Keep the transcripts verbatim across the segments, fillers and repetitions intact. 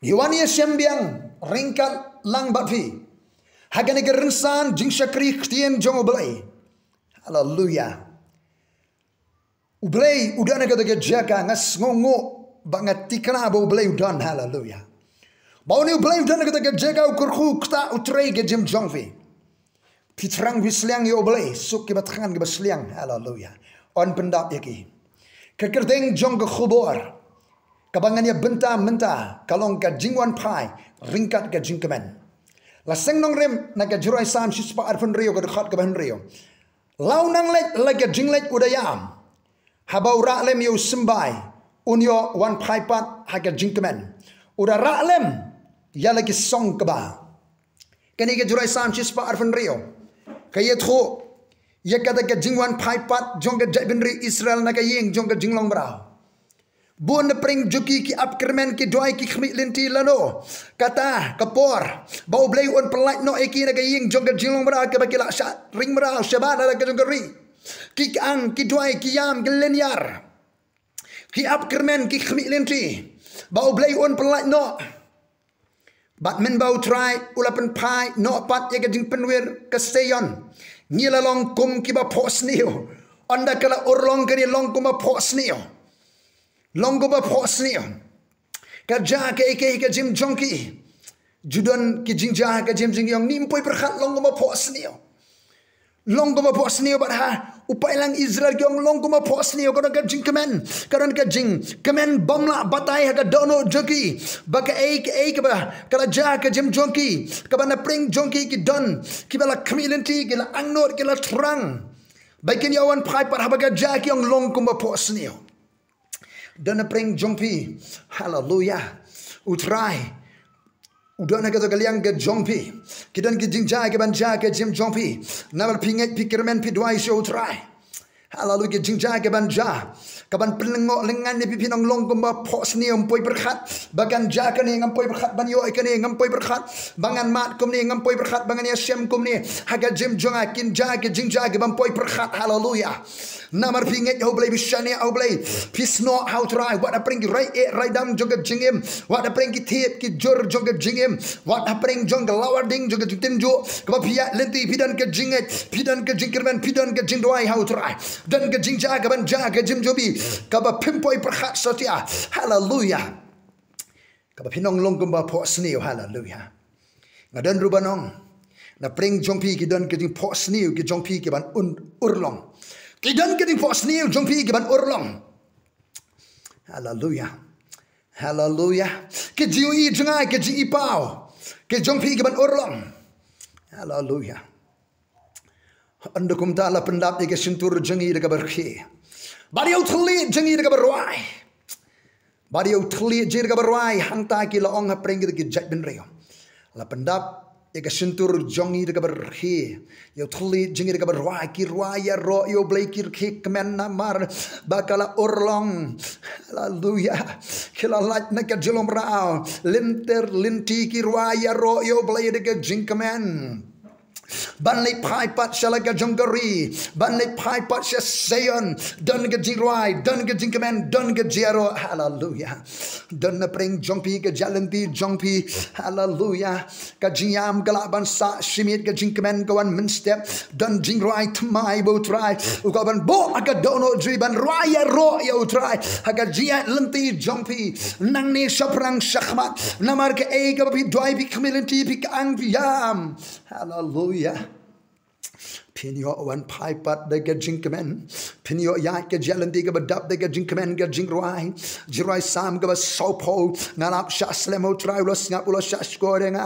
Ïa wan ïa shem biang ryngkat lang bad phi ha kane ka rynsan jingshakri ktien jong U Blei. Haleluya. U Blei u don ha kata ka jaka, nga sngewnguh ba nga thikna ba U Blei u don. Haleluya. Ba une U Blei u don ha kata ka jaka, u kyrkhu, u ktah, u trei ka jingim jong phi. Phi thrang phi sliang ïa U Blei, suk kiba thngan kiba sliang. Haleluya. Yn pyndap ïa ki. Ka kyrteng jong ka khubor kaba ngan ïa bynta mynta ka long ka jingwan phai ryngkat ka jingkmen. La seng nongrim na ka Jingrwai Salm shispah arphew hynriew, ka dkhot kaba hynriew. La u nang leit, la ka jingleit u da ïam. Haba u rah lem ïa u symbai, un ïoh wan phai pat ha ka jingkmen. U da rah lem ïa la ki song kba. Kane ka Jingrwai Salm shispah arphew hynriew ka ïathuh ïa kata ka jingwan phai pat jong ka jaitbynriew Israel na ka ïing jong ka jinglong mraw. Bun na pyrshah jong ki, ki ap kyrmen, ki duwai, ki khmih lynti lano kata ka por ba U Blei un pyllait noh ïa ki na ka ïing jong ka jinglong mraw kaba ki la shah ring mraw shabar na ka jong ka ri. Ki kang, ki duwai, ki ïam, ki lyniar, ki ap kyrmen, ki khmih lynti ba U Blei un pyllait noh. Bad mynba U Trai u la pynphai noh pat ïa ka jingpynwir ka Sion, ngi la long kum kiba phohsniew. Ynda ka la urlong, kane long kumba phohsniew. Long kumba phohsniew. Ka jia kaei kaei ha ka jingim jong ki. Ju don ki jingjia ha ka jingim jong ngi, ym poi pyrkhat, long kumba phohsniew. Long kumba phohsniew bad ha u paidlang Israel ki ong long kumba phohsniew, ka don ka jingkmen, ka don ka jingkmen bym lah batai ha ka dohnud jong ki. Ba kaei kaei kaba ka la jia ha ka jingim jong ki, kaba na pyrshah jong ki ki don kiba la khmih lynti, ki la angnud, ki la thrang ba kin ïoh wan phai pat, haba ka jia ki ong long kumba phohsniew. Don na pyrshah jong phi. Haleluya. U Trai u don ha kato ka liang ka jong phi. Ki don ki jingjia kiban jia ha ka jingim jong phi. Namar phi ngeit, phi kyrmen, phi duwai sha U Trai. Haleluya. Ki jingjia kiban jia, kaban pynlyngngoh lyngngan ïa phi, phin ong long kumba phohsniew, ym poi pyrkhat ba kan jia kane, ngam poi pyrkhat ban ïoh ïa kane, ngam poi pyrkhat ba ngan mad kumne, ngam poi pyrkhat ba ngan ïashem kumne. Ha ka jingim jong nga kin jia ki jingjia kiban poi pyrkhat. Haleluya. Namar phi ngeit ha U Blei, phi shaniah ha U Blei, phi snoh ha U Trai. Wat hapdeng ki rai eh rai dam jong ka jingim, wat hapdeng ki thied ki jur jong ka jingim, wat hapdeng jong ka lawar ding jong ka jingtynjuh kaba phi ïaid lynti, phi don ka jingngeit, phi don ka jingkyrmen, phi don ka jingduwai ha U Trai. Don ka jingjia kaban jia ha ka jingim jong phi kaba phim poi pyrkhat satia. Haleluya. Kaba phin ong long kumba phohsniew. Haleluya. Nga don ruh ban ong, na pyrshah jong phi ki don ka jingphohsniew ki jong phi kiban un urlong. Ki don ka jingphohsniew jong phi kiban urlong. Haleluya. Haleluya. Ki jingïohi jong nga, ki jingïohipaw ki jong phi kiban urlong. Haleluya. Ynda kumta la pyndap ïa ka shyntur jong ngi da kaba rkhie, bad ïa u thylliej jong ngi da kaba rwai. Bad ïa u thylliej jong ngi da kaba rwai. Hangta ki la ong hapdeng kita ki jaitbynriew, la pyndap ïa ka shyntur jong ngi da kaba rkhie, ïa u thylliej jong ngi da kaba rwai. Ki rwai ïaroh ïa U Blei, ki rkhie kmen namar ba ka la urlong. Haleluya. Ki la lait na ka jinglong mraw, lynter lynti, ki rwai ïaroh ïa U Blei da ka jingkmen. Ban leit phai pat sha la ka jong ka ri, ban leit phai pat sha Sion. Don ka jingrwai, don ka jingkmen, don ka jingïaroh. Haleluya. Don na pyrshah jong phi, ka jia lynti jong phi. Haleluya. Ka jingïam ka lah ban sah shimiet, ka jingkmen ka wan mynstep. Don jingrwai thymmai ba U Trai u kwah ban buh ha ka dohnud jong phi, ban rwai ïaroh ïa U Trai ha ka jia lynti jong phi. Nangne shaphrang shakhmat, namar kaei kaba phi duwai, phi khmih lynti, phi kang, phi ïam. Haleluya. Phin ïoh wan phai pat da ka jingkmen. Phin ïoh ïaid ka jia lynti kaba dap da ka jingkmen, ka jingrwai. Jingrwai Salm kaba sawphew. Nga la ap shah slem ha U Trai, u la sngap, u la shahshkor ïa nga.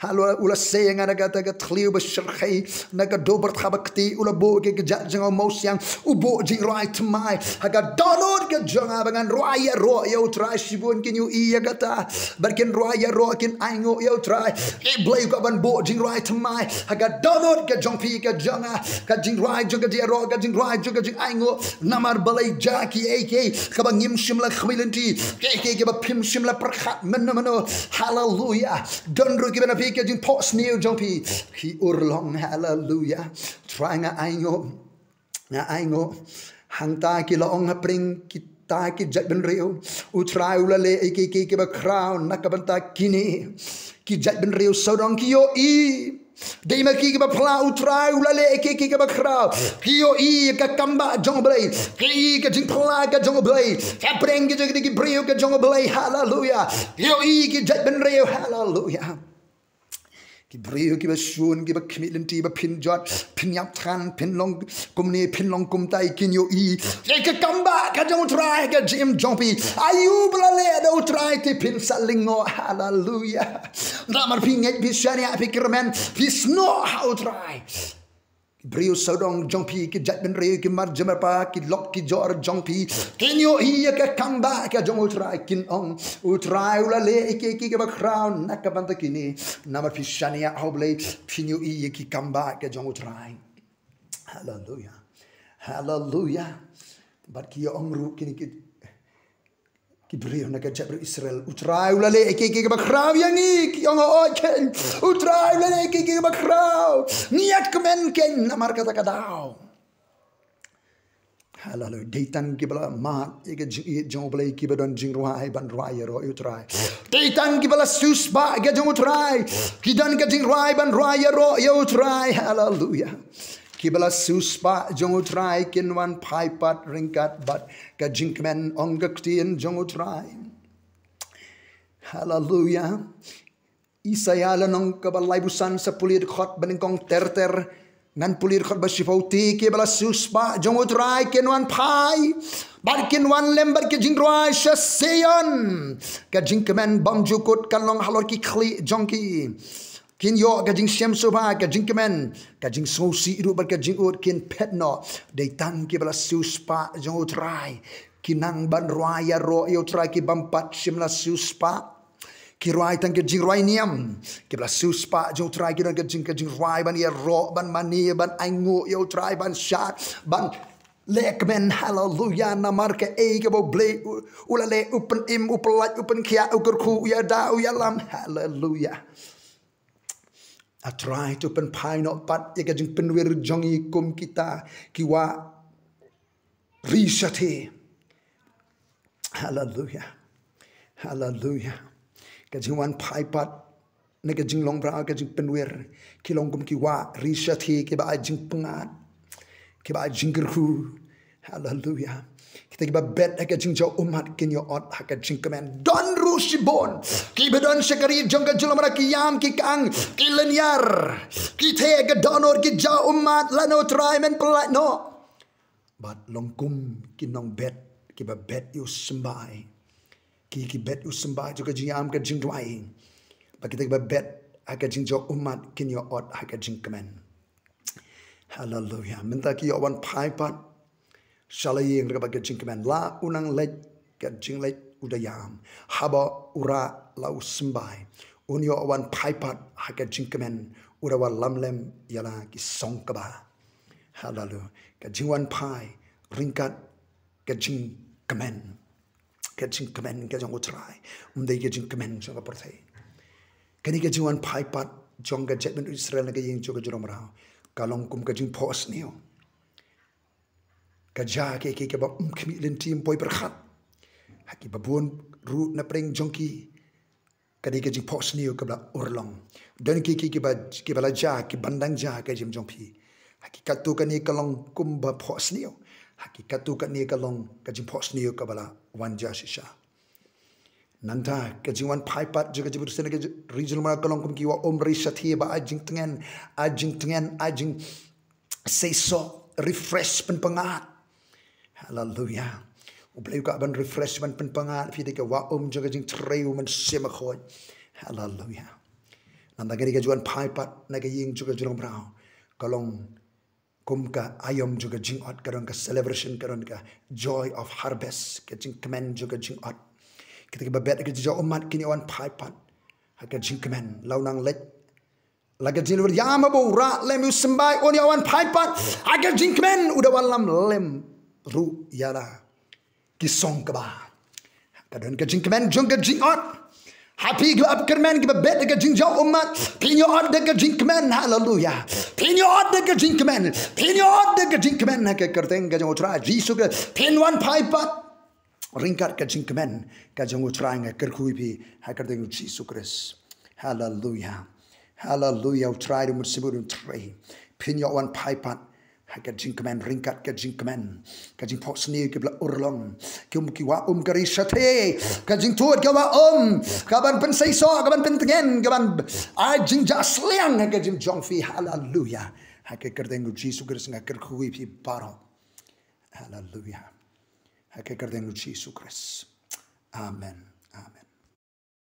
Haleluya. U la sei ïa nga na kata ka thliew ba shyrkhei, na ka dubor kaba kti, u la buh ïa ka kjat jong u mawsiang. U buh jingrwai thymmai ha ka dohnud ka jong nga ba ngan rwai ïaroh ïa U Trai. Shibun kin ïohi ïa kata bad kin rwai ïaroh, kin ainguh ïa U Trai. Ïa Blei u kwah ban buh jingrwai thymmai ha ka dohnud ka jong phi ka jong nga, ka jingrwai jong ka jingïaroh, ka jingrwai jong ka jingainguh. Namar balei jia kiei kiei kaba ngim shym la khmih lynti, kiei kiei kaba phim shym la pyrkhat mynno mynno. Haleluya. Don ruh kiba na phi ka jingphohsniew jong phi ki urlong. Haleluya. Trai nga ainguh, nga ainguh. Hangta ki la ong hapdeng ki Ta ki jait bynriew, U Trai u la leh ïa ki, ki, ki ba khraw na ka bynta kine ki jait bynriew sawdong ki ïohi. Dei ma ki, ki ba phla, U Trai u la leh ïa ki, ki, ki ba khraw. Ki ïohi ka kam ba jong U Blei, ki ïohi ka jingphla ka jong U Blei hapdeng ki jait, ki briew ka jong U Blei. Haleluya. Ki ïohi ki jait bynriew. Haleluya. Ki briew ki ba shun, ki ba khmih lynti, ba pynjot, pynïap than, pynlong kumne, pynlong kumtai, kin ïohi ïa ka kam ba ka jong U Trai ha ka jingim jong phi. Aïu ba la leh da U Trai te phin sa lyngngoh. Haleluya. Namar phi ngeit, phi shaniah, phi kyrmen, phi snoh ha U Trai. Ki briew sawdong jong phi, ki jait bynriew, ki marjan marpa, ki lok ki jor jong phi, kin ïohi ïa ka kam ba ka jong U Trai, kin ong, U Trai u la leh ïa ki, ki, ki ba khraw na ka bynta kine. Namar phi shaniah ha U Blei, phin ïohi ïa ki kam ba ka jong U Trai. Haleluya. Haleluya. Bad ki ong ruh kine ki, ki briew na ka jaitbynriew Israel, U Trai u la leh ïa ki, ki ba khraw ïa ngi. Ki ong, oi, ken, U Trai u la leh ïa ki, ki ba khraw. Ngi ïa kmen ken namar kata ka daw. Haleluya. Dei tang ki ba la mad ïa ka jingïeit jong U Blei, ki ba don jingrwai ban rwai ïaroh ïa U Trai. Dei tang ki ba la siewspah ïa ka jong U Trai, ki don ka jingrwai ban rwai ïaroh ïa U Trai. Haleluya. Ki ba la siewspah jong U Trai kin wan phai pat ryngkat bad ka jingkmen, ong ka ktien jong U Trai. Haleluya. Isaïah lynnong kaba laiphew san, sa pule dkhot ba nyngkong ter ter. Ngan pule dkhot ba shiphew. Te ki ba la siewspah jong U Trai kin wan phai bad kin wan lem bad ka jingrwai sha Zion. Ka jingkmen bymjukut kan long halor ki khlieh jong ki. Kin ïoh ka jingshem sngewbha, ka jingkmen, ka jingsngewsih ruh bad ka jingud kin phet noh. Dei tang ki ba la siewspah jong U Trai ki nang ban rwai ïaroh ïa U Trai, ki bym pat shym la siewspah. Ki rwai tang ka jingrwai niam. Ki ba la siewspah jong U Trai ki don ka jing, ka jingrwai ban ïaroh, ban mane, ban ainguh ïa U Trai, ban shad, ban leh kmen. Haleluya. Namar kaei kaba U Blei u, u la leh, u pynim, u pyllait, u pynkhiah, u kyrkhu, u ïada, u ïalam. Haleluya. U Trai to pynphai noh pat ïa ka jingpynwir jong ngi kum kita ki wah ri shathie. Haleluya. Haleluya. Ka jingwan phai pat na ka jinglong bra, ka jingpynwir, ki long kum ki wah ri shathie ki ba ai jingpyngngad, ki ba ai jingkyrkhu. Haleluya. Kita ki ba bet ha ka jingjaw ummat kin ïoh ot ha ka jingkmen. Don ruh shibun ki ba don sha ka ri jong ka jinglong bra, ki ïam, ki kang, ki lynñiar, ki theh ka dohnud, ki jaw ummat lano, Trai men pyllait noh. Bad long kum ki nongbet ki ba bet ïa u symbai. Ki, ki bet ïa u symbai jong ka jingïam, ka jingduwai. Bad kita ki ba bet ha ka jingjaw ummat kin ïoh ot ha ka jingkmen. Haleluya. Mynta ki ïoh wan phai pat sha la ïing ryngkat bad ka jingkmen. La u nang leit ka jingleit u da ïam. Haba u rah la u symbai, un ïoh wan phai pat ha ka jingkmen, u da wallam lem ïa la ki song kba. Haleluya. Ka jingwan phai ryngkat ka jingkmen. Ka jingkmen ka jong u Trai, ym dei ka jingkmen jong ka pyrthei. Kane ka jingwan phai pat jong ka jaitbynriew Israel na ka ïing jong ka jingrong mraw ka long kum ka jingphohsniew. Ka jia ha kiei kiei kiba ym khmih lynti, ym poi pyrkhat. Ha kiba bun ruh na pdeng jong ki, ka dei ka jingphohsniew kaba la urlong. Don kiei kiei kiba, kiba la jia, kiban dang jia ha ka jingim jong phi. Ha ki katto katne ka long kumba phohsniew. Ha ki katto katne ka long ka jingphohsniew kaba la wan jia shisha. Nangta ka jingwan phai pat jong ka jaitbynriew Israel na ka ri jingrong mraw ka long kum ki wah um ri shathie ba ai jingtngen, ai jingtngen, ai jingseisoh, refresh, pynpyngngad. Haleluya. U Blei u kwah ban refresh, ban pynpyngngad ïa phi da ka wah um jong ka jingtrei u Mynsiem Bakhuid. Haleluya. Nangta ka dei ka jingwan phai pat na ka ïing jong ka jingrong mraw ka long kum ka aïom jong ka jingot, ka don ka celebration, ka don ka joy of harvest, ka jingkmen jong ka jingot. Kita kiba bet ha ka jingjaw ummat kin ïoh wan phai pat ha ka jingkmen. La u nang leit la ka jingïam, haba u rah lem ïa u symbai, un ïoh wan phai pat ha ka jingkmen, u da wallam lem ruh ïa la ki song kba. Ka don ka jingkmen jong ka jingot. Ha phi kiba ap kyrmen, kiba bet ha ka jingjaw ummat, phin ïoh ot da ka jingkmen. Haleluya. Phin ïoh ot da ka jingkmen. Phin ïoh ot da ka jingkmen ha ka kyrteng ka jong u Trai Jisu Khrist. Phin wan phai pat ryngkat ka jingkmen ka jong U Trai. Nga kyrkhu ïa phi ha ka kyrteng U Jisu Khrist. Haleluya. Haleluya. U Trai u mynsiem u trei. Phin ïoh wan phai pat ha ka jingkmen, ryngkat ka jingkmen, ka jingphohsniew ki ba la urlong, ki um ki wah um ka ri shatei, ka jingthut ka wah um, ka ban pynseisoh, ka ban pyntngen, ka ban ai jingjah sliang ha ka jingim jong phi. Haleluya. Ha ka kyrteng U Jisu Khrist nga kyrkhu ïa phi baroh. Haleluya. Ha ka kyrteng U Jisu Khrist. Amen. Amen.